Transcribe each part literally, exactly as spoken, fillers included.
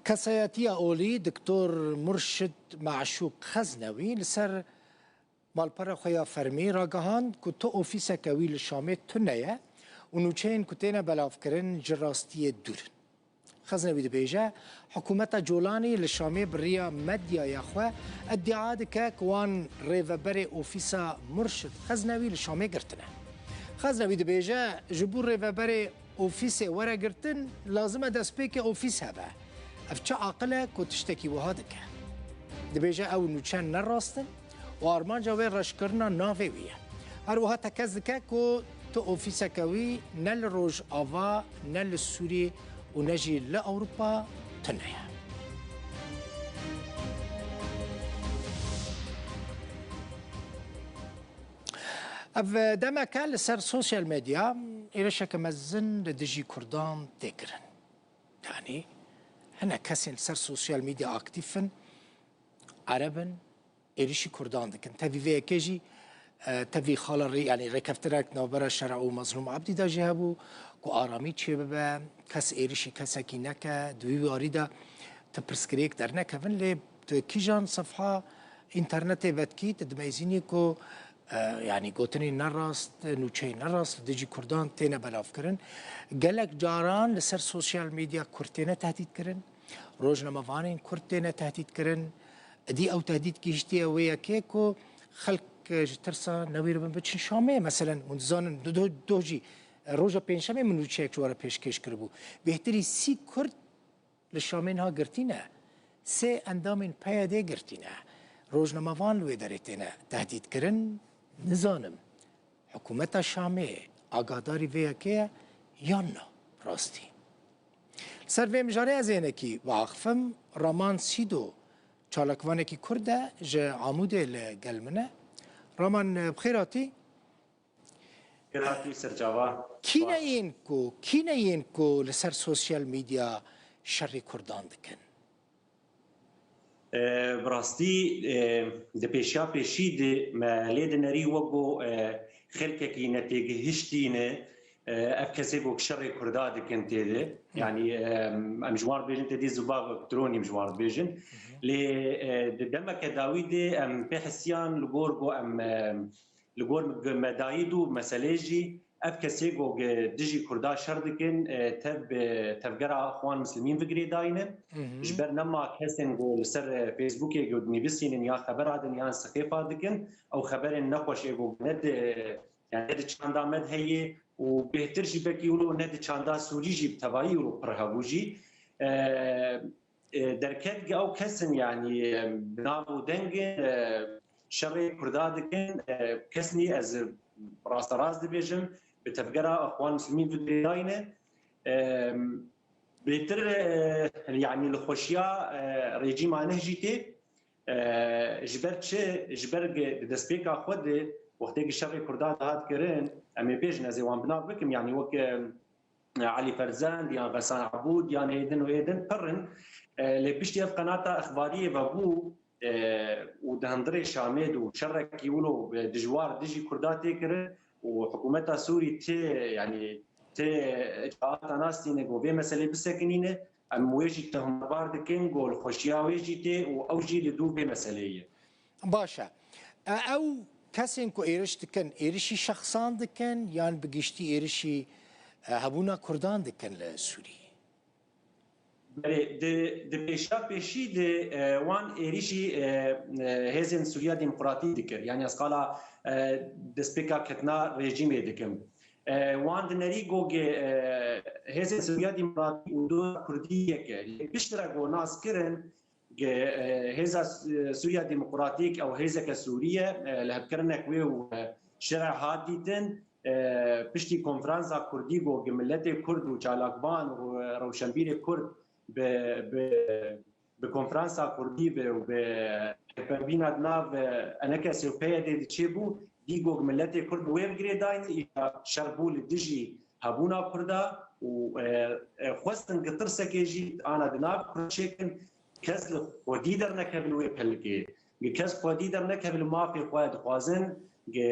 Kesayetiya olî Doktor Murşid Meşûk Xeznewî li ser malpera xwe ya fermî ragihand ku tu ofîseke wî li Şamê tune ye û nûçeyên ku têne belavkirin ji rastiyê dûr in. Xeznewî dibêje, hikûmeta Colanî li Şamê bi riya medyaya xwe îdia dike ku wan rêveberê ofîsa Murşid Xeznewî li Şamê girtine. Xeznewî dibêje, ji bo rêveberê ofîsê were girtin, lazim e destpêkê ofîs hebe. Ev çi aqil e ku tiştekî wiha dike? Dibêje ew nûçe ne rast in û armanca wê reşkirina navê wî ye. Her wiha tekez dike ku tu ofîseke wî ne li Rojava, ne li Sûrî û ne jî li Ewropa tune ye. Ev demeke li ser sosyal medya êrişeke mezin li dijî Kurdan tê kirin. Yanî hinek kesên li ser sosyal medya aktîf in, Ereb in, êrişî Kurdan dikin. Tevî vê yekê jî, e, tevî xala rê, yanî rêkeftinek navbera Şera û Mezlûm Abdî de jî hebû ku aramî çêbibe, kes êrişî kesekî neke, di wî warî de tu pirsgirêk dernekevin, lê tu kîjan sefha înternetê vetkî, tu dimeyzînî ku, e, yanî gotinên nerast, nûçeyên nerast li dijî Kurdan têne belavkirin. Gelek caran li ser sosyal medya Kurd têne tehdîtkirin, rojnamevanên Kurd têne tehdîtkirin. Edî ew tehdît gihîştiye wê yekê ku xelk, e, ji tirsa newêribin biçin Şamê. Meselen, hûn dizanin, du-, du-, doh jî, e, roja pêncşemê min nûçeyek ji we re pêşkêş kiribû. Bêhtirî sî Kurd li Şamê niha girtî ne. Sê endamên P Y D'ê girtî ne. Rojnamevan li wê derê têne tehdîtkirin. Nizanim, hikûmeta Şamê agahdarî vê yekê ye yan na? Rastî. Li ser vê mijarê ez ê hinekî biaxifim. Raman Sîdo, çalakvanekî Kurd e, ji Amûdê li gel min e. Raman, bi xêr hatî. Xêr hatî serçava. Kî ne yên ku, kî ne yên ku li ser sosyal medya şerê Kurdan dikin? E, bi rastî, e, di pêşiya pêşî de me lê dinerî wek ku, e, xelkekî netêgihiştî ne, e, ev kesê ku şerê Kurda dikin tê de. Hı. Yanî, e, em ji wan dibêjin tê dî zûba tronî em ji wan dibêjin. Hı hı. Lê, e, di demeke dawî de em pê hesiyan li gor ku em, e, li gor me dayî dû meselê jî, ev kesê ku dijî Kurda şer dikin, e, tev bi tevgera Xwan Muslimîn ve girêdayî ne. Hı hı. Ji ber nema kesên ku li ser, e, Facebookê ku dinivîsînin ya xebera din yan sixêfa dikin, ew xeberên nexweş ê ku ne di, yani ne di çanda me de heye û bêhtir jî belkî wilo ne di çanda Sûrî jî bi tevayî wilo pir hebû jî. E, e, derket ge ew kesin, yani, e, bi nav û dengê, e, şerê Kurda dikin, e, kesnî ez rasterast dibêjim, bi tevgera Xwan Muslimîn ve girêdayî ne. E, bêtir, e, yani, li xweşiya, e, rejîma neh jî tê. E, ji ber çi? Ji ber ge-, di destpêka xwe de, wextê ki şerê Kurda dihat kirin, em ê bêjin, ez ê wan bi nav bikim, yani, wek, e, Elî Ferzend, yan Xesan Ebûd, yan êdin û êdin pir in. E, lê piştî ev qenata exbariyê vebû, e, û di hundirê Şamê de û şerekî wilo, e, dijwar dijî Kurda tê kirin û hikûmeta Sûrî tê, yanî tê îcraata nastîne ku vê meselê bisekinîne, em wê jî tohmebar dikin ku li xweşiya wê jî tê û ew jî li dû vê meseleyê ye. Baş e. E, ew kesên ku êriş dikin, êrişî şexsan dikin yan bi giştî êrişî, e, hebûna Kurdan dikin li Sûriyê? Belê, di, di pêşa pêşî de, e, wan êrişî, e, e, hêzên Sûriya Demokratîk dikir. Yani ez qala, e, destpêka ketina rejîmê dikim. E, wan dinerî ku ge, e, hêzên Sûriya Demokratîk û dora Kurdî yek e. Lê piştre ku nas kirin, Ge, e, Hêza S-, Sûriya Demokratîk ew hêzeke Sûrî ye, e, lihevkirinek wê û, e, şere hat dîtin, e, piştî konferansa Kurdî ku gi miletê Kurd û çalakvan û, e, rewşenbîrê Kurd bi, bi, bi konferansa Kurdî bi û bi hevpeyvîna di nav, e, enekesê û P Y D'ê de çêbû, dî ku miletê Kurd bi wê bi girêdayî ne, îja şer bû li dijî hebûna Kurda û, e, e, xwestin gi tirsekê jî ana di nav Kurd çêkin, kes li xwedî dernekeve li wê pelikê. Gi kes xwedî dernekeve li mafê xwe dixwazin, gi,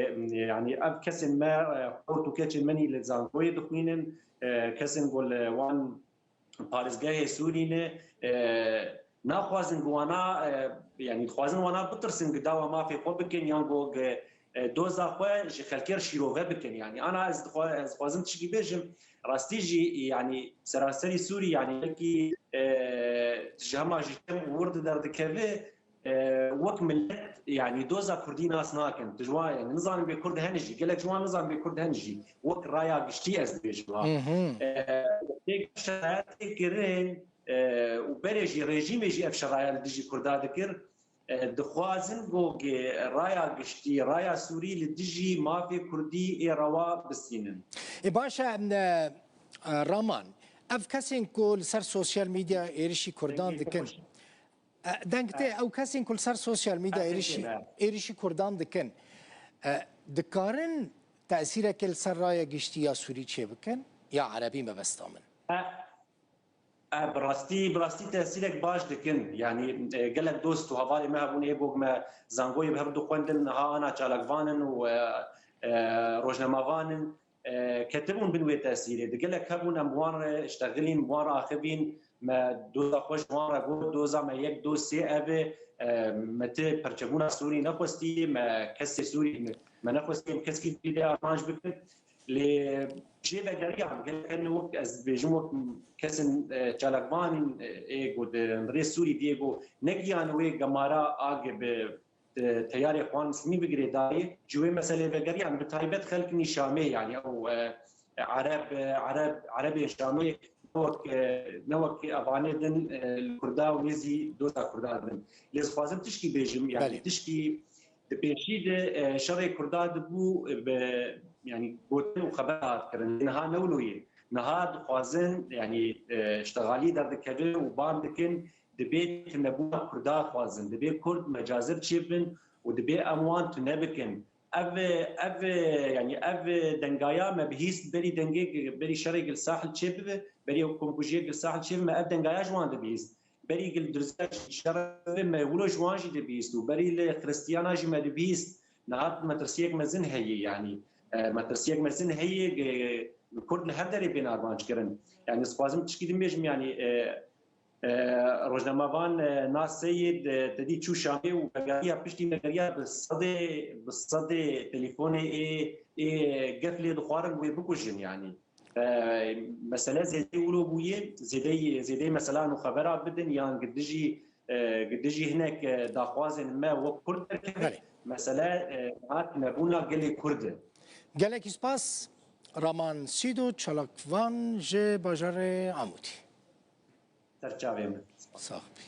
yanî ev kesên me, e, xort û keçên me nî li zangoyê dixwînin, e, kesên ku li wan parêzgehê Sûrî ne, e, naxwazin ku wana, e, yanî dixwazin wana bitirsin ku dawa mafê xwe bikin yan ku, e, doza xwe ji xelkê re şîrove bikin. Yanî ana ez dixwa-, ez dixwazim tişkî bêjim, rastî jî yanî seraserî Sûrî yanî wekî, e, ji hema ji kem wir derdikeve, e, wek milet, yanî doza Kurdî nas nakin. Tu ji wan, yanî nizanin bê Kurd hene jî, gelek ji wan nizanin bê Kurd hene jî. Wek raya giştî ez dibêjim ha. Mhm. E, tê şeraya tê kirin, e, û berê jî rejîmê jî ev şeraya li dijî Kurda dikir. E, dixwazin ku ge-, raya giştî, raya Sûrî li dijî mafê Kurdî ê rewa bistînin. Ê baş e, e, Raman, ev kesên ku li ser sosyal medya êrişî Kurdan dikin, e, deng tê, ew kesên ku li ser sosyal medya êrişî, êrişî Kurdan dikin, e, dikarin tesîrekê li ser raya giştî ya Sûrî çêbikin ya Erebî mebesta min? E, e, bi rastî, bi rastî tesîrek baş dikin. Yanî, e, gelek dost û hevalê me hebûn, ê ku me zangoyê bi hev dixwendin, niha ana çalakvan in û, e, e, rojnamevan in. E, ketibûn bin wê tesîrê. Di gelek hebûn em bi wan re ştexilîn, bi wan re axivîn, me doza xwe ji wan re got, doza me yek, do, sê ev e, e, me ti perçebûna Sûrî nexwestiye, me kesê Sûrî me, me nexwestiye, em keskî dî de armanc bikin. Lê jê vegeriyan, gelek ne wek ez dibêjim, wek kesên, e, çalakvanîn, e, ê ku di rê Sûrî diyê ku negiyane wê gemara a ge bi e, teyarê Xwan Misilmî bi girêdayî ji wê meselê vegeriyan, bi taybet xelkî Şamê, yanî ew, e, Ereb, e, Ereb, Erebê Şamê ne wek, e, ne wek evanê din, e, li Kurda û nêzî doza Kurda din. Lê ez dixwazim tişkî bêjim, yanî Belê. tişkî di pêşî de, e, şerê Kurda dibû, e, bi, yanî gotin û xeber hat kirin. Niha ne wilo ye. Niha dixwazin, yanî, e, ştexalî derdikevin û ban dikin, dibê tunebûna Kurda xwazin, dibê Kurd mecazir çêbin û dibê em wan tune bikin. Ev, ev, yanî ev dengaya me bihîst berî dengê, berî şerê gil Sahil çêbibe, berî ew komkujiyê gil Sahil çêbibe, me ev dengaya ji wan dibihîst. Berî gil Dirze şer bibe, me wilo ji wan jî dibihîst û berî li Xiristiyana jî me dibihîst. Niha metirsiyek mezin heye, yanî, e, metirsiyek mezin heye, e, Kurd li her derê bên armanc kirin. Yanî, dixwazim tişkî din bêjim, yanî, e, e, rojnamevan, e, Nas Seyid, e, te dî çû Şamê û vegeriya, piştî vegeriya bi sedê, bi sedê telefonê ê, ê gef lê dixwarin wê bikujin, yanî. E, mesele zêdeyî wilo bûye, zêdeyî, zêdeyî mesela nû xebera bidin yan gi dijî, e, gi dijî hinek, e, daxwazên me wek Kurd derkeve. Belê. Mesele, e, hat nebûna gelê Kurd e. Gelekî spas Raman Sîdo, çalakvan ji bajarê Amûdî. Ser çavê min. Sax bî.